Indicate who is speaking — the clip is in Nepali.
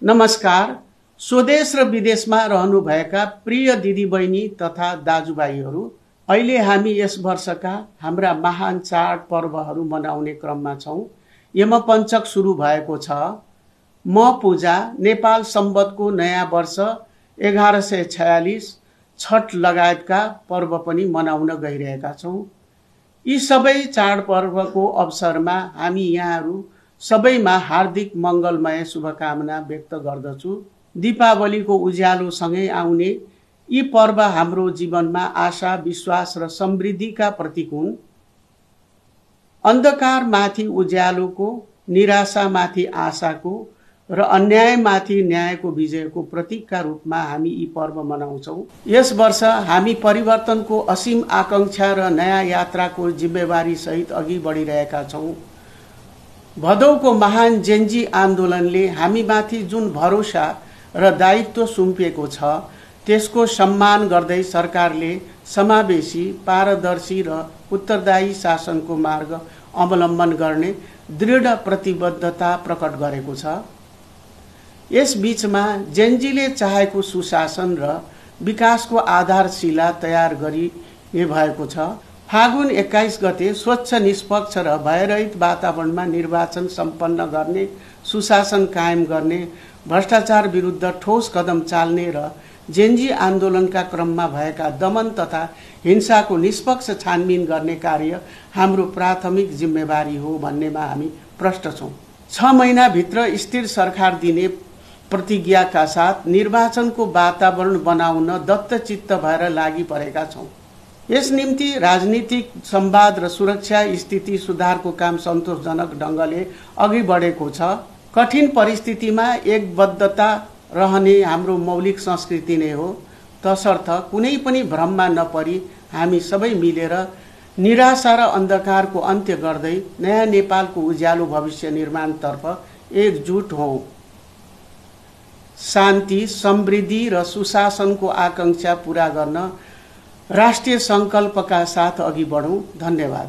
Speaker 1: नमस्कार। स्वदेश र विदेशमा रहनुभएका प्रिय दिदीबहिनी तथा दाजुभाइहरू, अहिले हामी यस वर्षका हाम्रा महान चाड पर्वहरू मनाउने क्रममा छौँ। यमपञ्चक सुरु भएको छ। म पूजा नेपाल सम्वतको नयाँ वर्ष 1146 छठ लगायतका पर्व पनि मनाउन गइरहेका छौँ। यी सबै चाडपर्वको अवसरमा हामी यहाँहरू सबैमा हार्दिक मङ्गलमय शुभकामना व्यक्त गर्दछु। दीपावलीको उज्यालोसँगै आउने यी पर्व हाम्रो जीवनमा आशा, विश्वास र समृद्धिका प्रतीक हुन्। अन्धकारमाथि उज्यालोको, निराशामाथि आशाको र अन्यायमाथि न्यायको विजयको प्रतीकका रूपमा हामी यी पर्व मनाउँछौँ। यस वर्ष हामी परिवर्तनको असीम आकांक्षा र नयाँ यात्राको जिम्मेवारी सहित अघि बढिरहेका छौँ। भदौको महान जेन्जी आन्दोलनले हामीमाथि जुन भरोसा र दायित्व सुम्पिएको छ, त्यसको सम्मान गर्दै सरकारले समावेशी, पारदर्शी र उत्तरदायी शासनको मार्ग अवलम्बन गर्ने दृढ प्रतिबद्धता प्रकट गरेको छ। यस बीचमा जेन्जीले चाहेको सुशासन र विकासको आधारशिला तयार गरिने भएको छ। फागुन 21 गते स्वच्छ, निष्पक्ष र भयरहित वातावरणमा निर्वाचन सम्पन्न गर्ने, सुशासन कायम गर्ने, भ्रष्टाचार विरुद्ध ठोस कदम चाल्ने र जेन्जी आन्दोलनका क्रममा भएका दमन तथा हिंसाको निष्पक्ष छानबिन गर्ने कार्य हाम्रो प्राथमिक जिम्मेवारी हो भन्नेमा हामी प्रष्ट छौँ। 6 महिनाभित्र स्थिर सरकार दिने प्रतिज्ञाका साथ निर्वाचनको वातावरण बनाउन दत्तचित्त भएर लागि परेका छौँ। यस निम्ति राजनीतिक संवाद र सुरक्षा स्थिति सुधारको काम सन्तोषजनक ढङ्गले अघि बढेको छ। कठिन परिस्थितिमा एकबद्धता रहने हाम्रो मौलिक संस्कृति नै हो। तसर्थ कुनै पनि भ्रममा नपरी हामी सबै मिलेर निराशा र अन्धकारको अन्त्य गर्दै नयाँ नेपालको उज्यालो भविष्य निर्माणतर्फ एकजुट हौँ। शान्ति, समृद्धि र सुशासनको आकांक्षा पूरा गर्न राष्ट्रिय सङ्कल्पका साथ अघि बढौँ। धन्यवाद।